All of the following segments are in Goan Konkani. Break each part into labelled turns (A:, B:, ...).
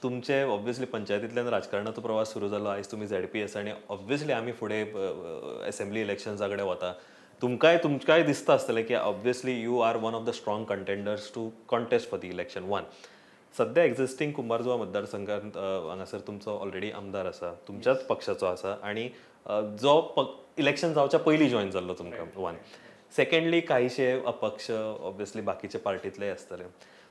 A: तुमचे ऑब्वियसली पंचायतींतल्यान राजकारणाचो प्रवास सुरू जालो. आयज तुमी ZP आसा आनी ऑब्वियसली आमी फुडें एसेंब्ली इलेक्शन्सा कडेन वता. तुमकांय दिसता आसतलें की obviously you are one of the strong contenders to contest for the election. One, सध्या एक्झिस्टींग कुंभारजुवा मतदारसंघात हांगासर तुमचो ऑलरेडी आमदार आसा, तुमच्याच पक्षाचो आसा आनी जो इलेक्शन जावच्या पयलीं जॉयन जाल्लो तुमकां. वन, सेकंडली, काहीशे अपक्ष ऑब्वियसली बाकीचे पार्टींतलेय आसतले.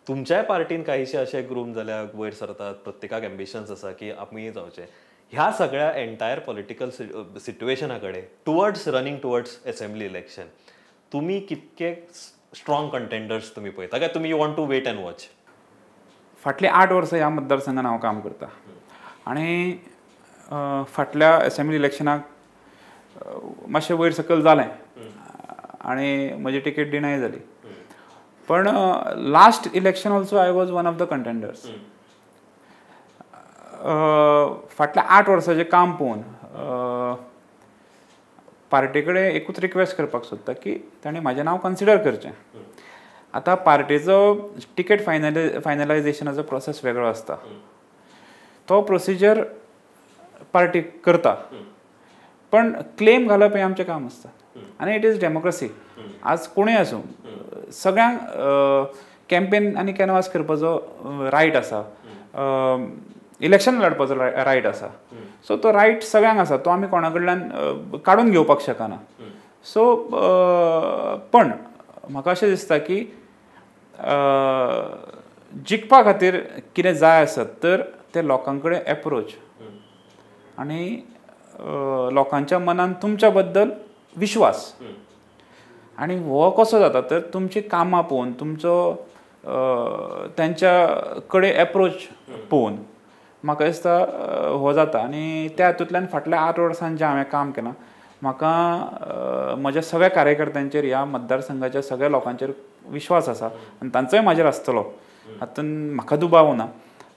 A: तुमच्याय पार्टीन काहीशे अशे ग्रूम जाल्या वयर सरतात, प्रत्येकाक एम्बिशन्स आसा की आमी जावचे. ह्या सगळ्या एंटायर पॉलिटिकल सिट्युएशना कडेन towards running towards assembly election तुमी कितके स्ट्रॉंग कंटेंडर्स तुमी पळयता काय तुमी you want to wait and watch?
B: फाटलीं 8 वर्सां ह्या मतदारसंघान हांव काम करता आनी फाटल्या एसेंब्ली इलेक्शनाक मातशें वयर सकयल जालें आनी म्हजी टिकेट डिनाय जाली. पण last election also I was one of the contenders. फाटल्या 8 वर्साचें काम पळोवन पार्टी कडेन एकूच रिक्वेस्ट करपाक सोदता की ताणें म्हाजें नांव कन्सिडर करचें. आतां पार्टेचो टिकेट फायनलायझेशनाचो प्रोसेस वेगळो आसता. तो प्रोसिजर पार्टी करता, पण क्लेम घालप हें आमचें काम आसता आनी it is democracy. आज कोणूय आसूं, सगळ्यांक कॅम्पेन आनी कॅनवास करपाचो रायट आसा, इलेक्शन लढपाचो रायट आसा. सो तो रायट सगळ्यांक आसा, तो आमी कोणा कडल्यान काडून घेवपाक शकना. सो पण म्हाका अशें दिसता की जिखपा खातीर कितें जाय आसत तर ते लोकां कडेन एप्रोच आनी लोकांच्या मनान तुमच्या बद्दल विश्वास. आनी हो कसो जाता तर तुमची कामां पळोवन, तुमचो तेंच्या कडेन एप्रोच पळोवन म्हाका दिसता हो जाता. आनी त्या हातूंतल्यान फाटल्या 8 वर्सान जें हांवें काम केलां, म्हाका म्हज्या सगळ्या कार्यकर्त्यांचेर, ह्या मतदारसंघाच्या सगळ्या लोकांचेर विश्वास आसा आनी तांचोय म्हाजेर आसतलो, हातून म्हाका दुबाव ना.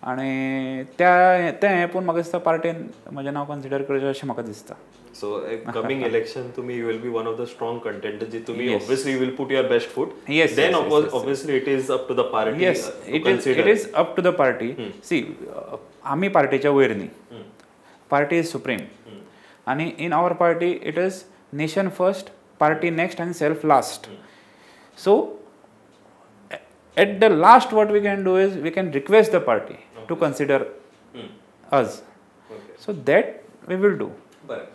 B: आनी त्या तें हें पळोवन म्हाका दिसता पार्टेन म्हजें नांव कन्सिडर करचें अशें म्हाका दिसता.
A: सो कमिंग इलेक्शन तुम्ही you will be one of the strong contender जी तुम्ही obviously you will put your best foot. Then obviously it is up to the party.
B: Yes, it is up to the party. See, आमी पार्टीच्या वयर न्ही. Party is supreme आनी in our party it is nation first, party next आनी self last. So at the last what we can do is we can request the party to consider us. So that we will do.
A: बरें.